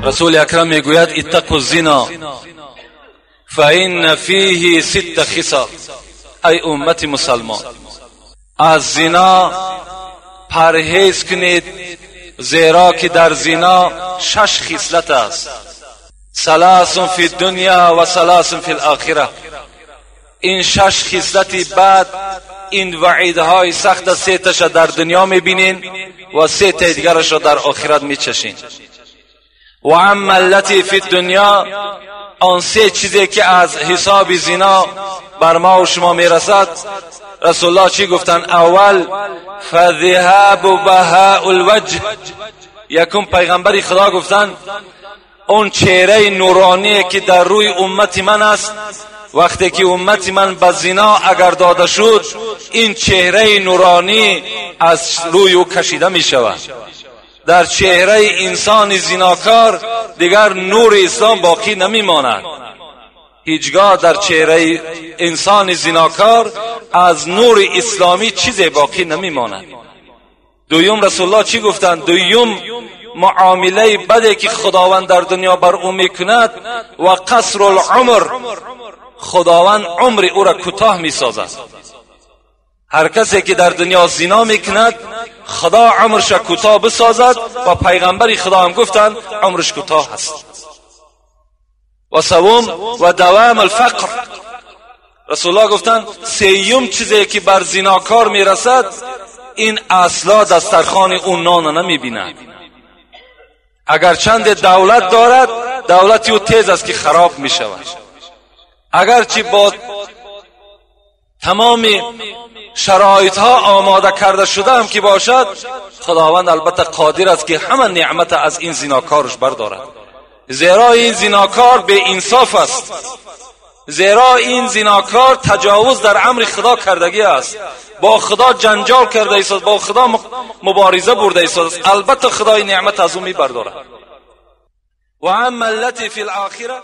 رسول اکرم میگوید اتقوا الزنا فان فیه ست خصال. ای امت مسلمان، از زنا پرهیز کنید، زیرا که در زنا 6 خصلت است. ثلاث فی الدنیا و ثلاث فی الاخره. این 6 خصلت بد، این وعیدهای سخت، 3 تاش در دنیا میبینین و 3 تا دیگرش را در آخرت میچشین. و اما التي فی الدنیا، آن 3 چیزی که از حساب زنا بر ما و شما میرسد، رسول الله چی گفتن؟ اول فذهاب بهاء الوجه. یکم پیغمبر خدا گفتن اون چهره نورانی که در روی امت من است، وقتی که امت من به زنا اگر داده شد، این چهره نورانی از روی او کشیده می شود. در چهره انسان زناکار دیگر نور اسلام باقی نمی ماند. هیچگاه در چهره انسان زناکار از نور اسلامی چیزی باقی نمی ماند. دویم رسول الله چی گفتند؟ دویم معامله بدی که خداوند در دنیا بر او میکند و قصر العمر، خداوند عمر او را کوتاه میسازد. هر کسی که در دنیا زنا میکند، خدا عمرش را کوتاه بسازد و پیغمبر خدا هم گفتند عمرش کوتاه است. و سوم و دوام الفقر. رسول الله گفتند سیوم چیزی که بر زناکار میرسد، این اصلا دسترخوان او نان نمیبیند. اگر چند دولت دارد، دولت او تیز است که خراب میشود. اگرچه با تمام شرایط ها آماده کرده شده هم که باشد، خداوند البته قادر است که همه نعمت از این زناکارش بردارد. زیرا این زناکار به انصاف است، زیرا این زناکار تجاوز در امر خدا کردگی است، با خدا جنجال کرده است، با خدا مبارزه برده است. البته خدای نعمت از او میبردارد. و اما التي فی الاخره.